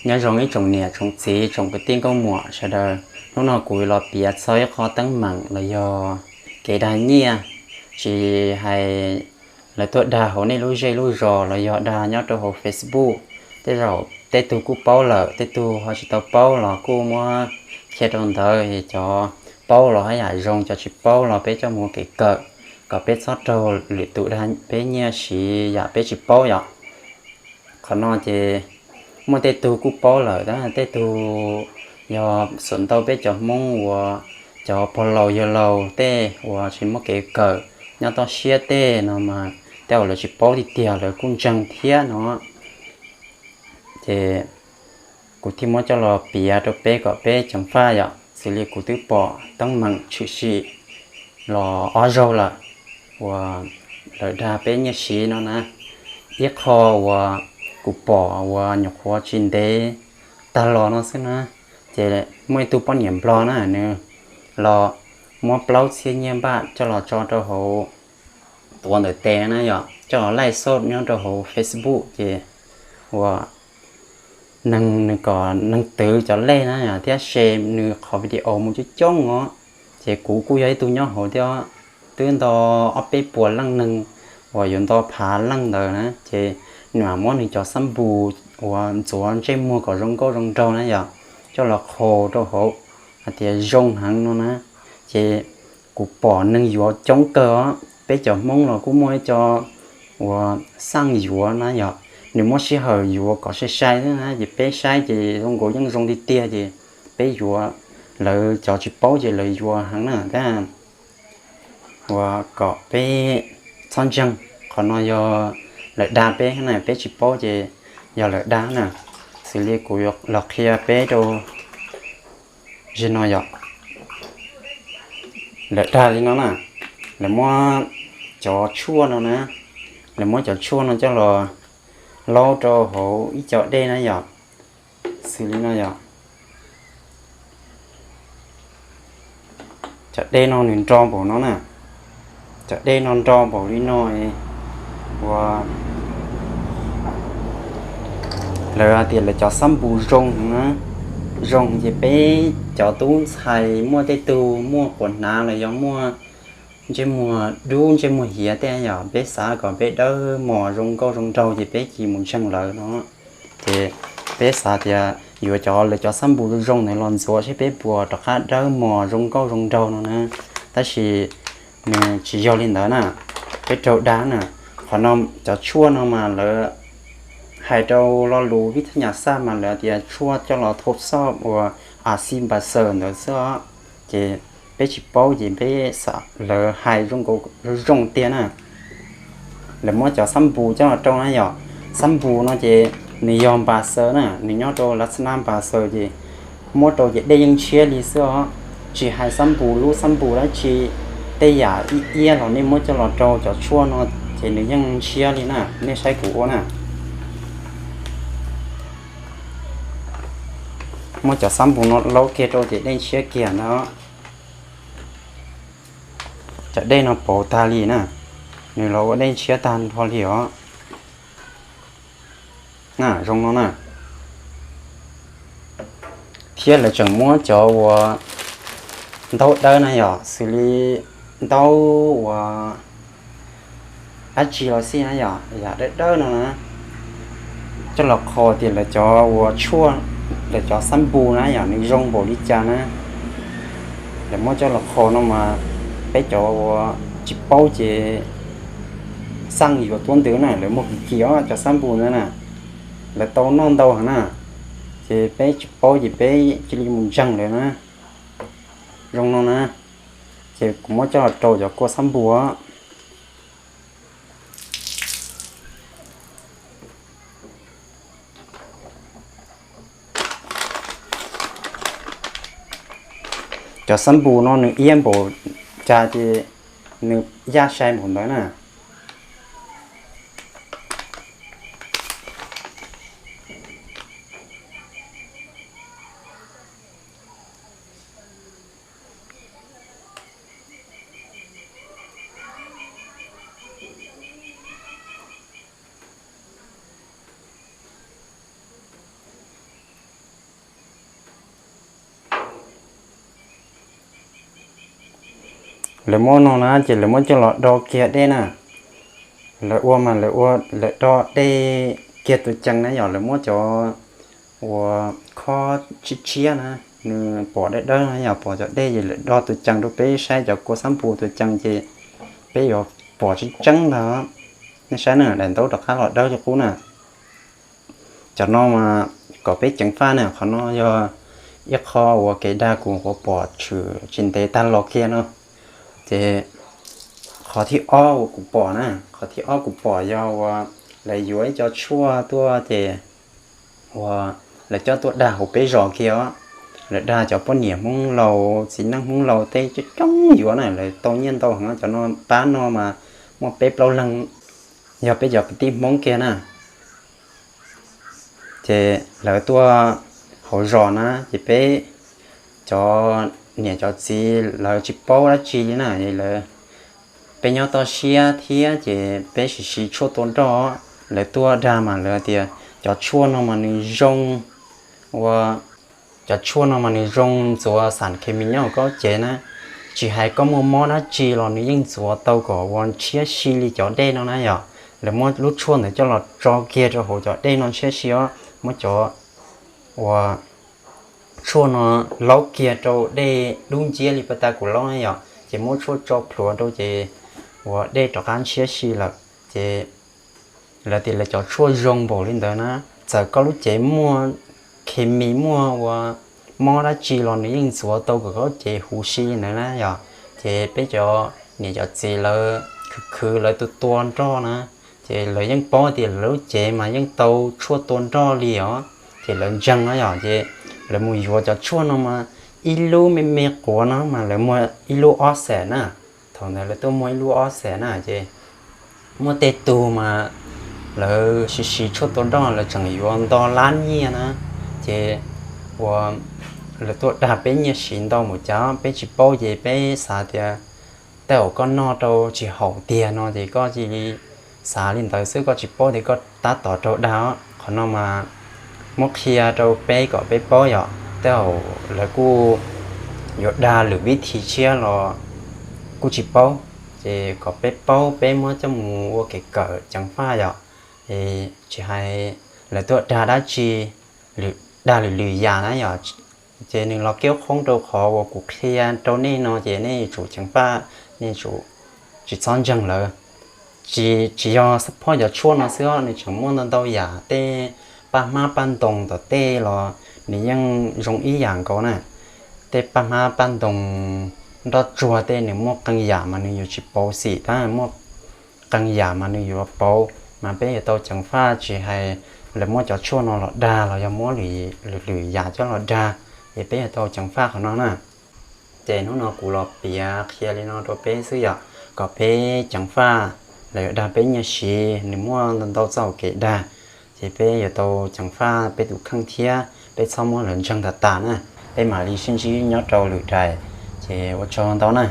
Nyob zoo ib tsoom niam tsoom txiv tsoom kwv tij nkauj muam sawv daws, hnub no kuv los piav txog ib qho teeb meem los yog kev dag nyiaj, tsis hais lawv tuaj dag hauv nej lub zej lub zos los yog dag nyob rau hauv Facebook. Tej zaum tej tug kuj paub lawm, tej tug ho tsis tau paub los kuj muab qhia rau ntawd, cov paub los haj yam zoo, cov tsis paub los peb coj mus ua kev kawm, kom peb txhob raug lwm tus dag peb nyiaj siv yam peb tsis paub yom. Qhov no ces muaj tej tug kuj paub lawm tab tej tug yog xam ntau peb cov Hmoob uas cov pog laus yawg laus tej uas tsis muaj kev kawm nyob toj siab tej no mas tej zaum lawv tsis paub tiag tiag, lawv kuj ntseeg thiab no. Ces kuv thiaj muab coj los piav rau peb kom peb ceev faj yom. Xws li kuv twb pom teeb meem tshwm sim los ob zaug lawm uas lawv dag peb nyiaj siv no na. Ib qho uas kuv pom uas nyuam qhuav tsis ntev tag los no xwb na, ces muaj ib tug poj niam Nplog na, nws los muab plaub txhiab nyiaj npaj coj los tso rau hauv tuav ntawm tes na yom, coj los laij xauj nyob rau hauv Facebook ces uas neeg nws kom neeg twv cov lej na yom, thiab share nws qhov video mus coob coob os. Ces kuv kuj yog ib tug nyob hauv thiab, twb nto ob peb puas leej neeg uas yuav nto phav leej ntawd na, ces nws mam muab nws cov xab npus uas ntxuav ntsej muag kom zoo nkauj zoo nraug na yom, coj los qhau rau hauv hais tias zoo heev no na. Ces kuv pom neeg yuav coob kawg os, peb cov Hmoob los kuj muaj ib co uas xaj yuav na yom, nws muab sij hawm yuav kom sai sai xwb na, ces peb saib ces zoo nkaus yeej zoo tiag tiag ces peb yuav, lawv cov tsis paub ces lawv yuav heev na tab uas kom peb txhob ntseeg. Qhov no yog lawv dag peb na, peb tsis paub ces yog lawv dag na. Xws li kuv los qhia peb rau zim no yom, lawv dag li no na, lawv muab cov tshuaj no na, lawv muab cov tshuaj no coj los laub rau hauv ib co dej na yom, xws li no yom. Cov dej no nws nro npaum no na, cov dej no nro npaum li no uas lawv hais tias lawv cov xab npus zoo na, zoo ces peb cov tub ntxhais muaj tej tug muaj quas hnav los yog muaj ntsej muag dub ntsej muag hiav tej yom, peb xav kom peb dawb mos zoo nkauj zoo nraug ces peb cia mus ntseeg lawv no. Ces peb xav tias yuav cov lawv cov xab npus zoo zoo ntawd los ntxuav seb peb puas rov qab dawb mos zoo nkauj zoo nraug no na. Tab sis nws tsis yog li ntawd na, peb raug dag na. Qhov no cov tshuaj no mas lawv hais rau lo lus vib thab nyas xaj mas lawv tias tshuaj coj los thau xoj uas a xi npas xaws ntawd xwb os. Ces peb tsis paub ces peb xav lawv hais zoo zoo tiag na. Lawv muab cov xab npus coj los rau na yom, xab npus no ces nws yog npas xaws na, nws nyob rau lav xab nab npas xaws ces muab rau ces dej yeej ntshiab li xwb os. Tsis hais xab npus lub xab npus dab tsi, tej yam ib iab los nej muab coj los rau cov tshuaj no ces nws yeej ntshiab li na, nej saib kuv ua na. Muab cov xab npus no laub kiag rau ces dej ntshiab kiag ntag. Cov dej no pauv tag li na, nws los ua dej ntshiab tag nrho li os. Na, zoo no na. Thiab lawv tseem muab cov uas ntaub dawb na yom, xws li ntaub uas dab tsi los xij na yom, yam dawb dawb no na, coj los qhos tias lawv cov uas tshuaj, lawv cov xab npus na yom, nws zoo npaum li cas na. Lawv muab coj los qhos no mas peb cov uas tsis paub ces xaj yuav tuab ntwv na, lawv muag kim kim os cov xab npus ntawd na, lawv tau noj ntau heev na, ces peb tsis paub ces peb cia li mus ntseeg lawv na. Zoo no na, ces kuv muab coj los rau cov kua xab npus. Cov xab npus no nws iab npaum cas ces nws yaj sai npaum ntawd na. Lawv muab no na ces lawv muab coj los do kiag dej na. Lawv ua mas lawv ua, lawv do dej kiag tus cees na yom, lawv muab cov uas khob tshiab tshiab na, nws pom dawb dawb na yom, pom cov dej ces lawv do tus cees rau peb saib, cov kua xab npus tus cees ces peb yuav pom tseeb tseeb ntag. Nej saib na, daim ntaub rov qab los dawb li qub na. Cov no mas kom peb ceev faj na, qhov no yog ib qho uas kev dag kuv qhuav pom tshwm tsis ntev tag los kiag no. Ces qhov thib ob uas kuv pom na, qhov thib ob kuv pom yog uas lawv yuav ib co tshuaj tuaj ces uas lawv coj tuaj dag hauv peb zos kiag os. Lawv dag cov poj niam Hmoob laus, txiv neej Hmoob laus tej coob coob yuav na, lawv tau nyiaj ntau heev. Cov no pab no mas muaj peb plaub leeg, yog peb cov kwv tij Hmoob kiag na. Ces lawv tuaj hauv zos na ces peb cov niam cov txiv lawv tsis paub dab tsi li na, lawv, peb nyob toj siab thiab ces peb siv siv tshuaj tua nroj. Lawv tuaj dag mas lawv tias cov tshuaj no mas nws zoo, ua, cov tshuaj no mas nws zoo ntxuav xam khes mis nyob hauv koj cev na. Tsis hais koj muaj mob dab tsi los nws yeej ntxuav tau kom ua ntshiab si li cov dej no na yom. Lawv muab lub tshuaj ntawd coj los tso kiag rau hauv cov dej no ntshiab si os. Muab cov uas tshuaj no laub kiag rau dej dub nciab li pas tas kuv laub na yom, ces muab tshuaj tso plhuav rau ces uas dej rov qab ntshiab si lawm. Ces lawv tias lawv cov tshuaj zoo npaum li ntawd na, txawm koj lub cev muaj khes mis muaj ua mob dab tsi los nws yeej ntxuav tau kom koj cev huv si li ntawd na yom. Ces peb cov niam cov txiv lawv khwv khwv lawv tua tua nroj na, ces lawv yeej paub tias lawv lub cev mas yeej tau tshuaj tua nroj li os. Ces lawv ntseeg na yom, ces lawv mus yuav cov tshuaj no mas ib lub me me quav no mas lawv muag ib lub ob xees na. Thaum ntawd lawv tuaj muag ib lub ob xees na ces muaj tej tug mas lawv siv siv tshuaj tua nroj lawv tseem yuav nto lab nyiaj na. Ces uas lawv tuaj dag peb nyiaj siv ntau npaum cas peb tsis paub ces peb xav tias tej zaum koj noj rau tsis haum tiag no ces koj cia li xav li ntawd xwb, koj tsis paub tias koj tab tom raug dag. Qhov no mas muab qhia rau peb kom peb paub yom, tej zaum lawv kuj yuav dag lwm vib thi tshiab los kuj tsis paub. Ces kom peb paub peb muab coj mus ua kev kawm ceev faj yom. Es tsis hais lawv tuaj dag dab tsi, dag lwm lwm yam na yom, ces nws los kiab qhoob rau qhov uas kuv qhia rau nej no ces nej yuav tsum ceev faj, nej yuav tsum tsis txhob ntseeg lawv. Tsis, tsis yog xab phob cov tshuaj no xwb os, nws tseem muaj ntau ntau yam, tej paj hmab paj ntoos tom tej los nws yeej zoo ib yam nkaus na. Tej paj hmab paj ntoos nroj tsuag tej nws muaj qee yam mas nws yuav tsis pauv xim tab muaj qee yam mas nws yuav pauv, mas peb yuav tau ceev faj tsis hais lawv muab cov tshuaj no los dag los yog muab lwm, lwm yam coj los dag, es peb yuav tau ceev faj qhov no na. Ces hnub no kuv los piav qhia li no rau peb xwb yom, kom peb ceev faj, lawv yuav dag peb nyiaj siv, nws muaj ntau ntau txoj hauv kev dag, ces peb yuav tau ceev faj peb tus kheej thiab peb txhob muab lawv ntseeg tas tas na. Peb mam li sib ntsib nyob rau lwm daim, ces ua tsaug ntau na.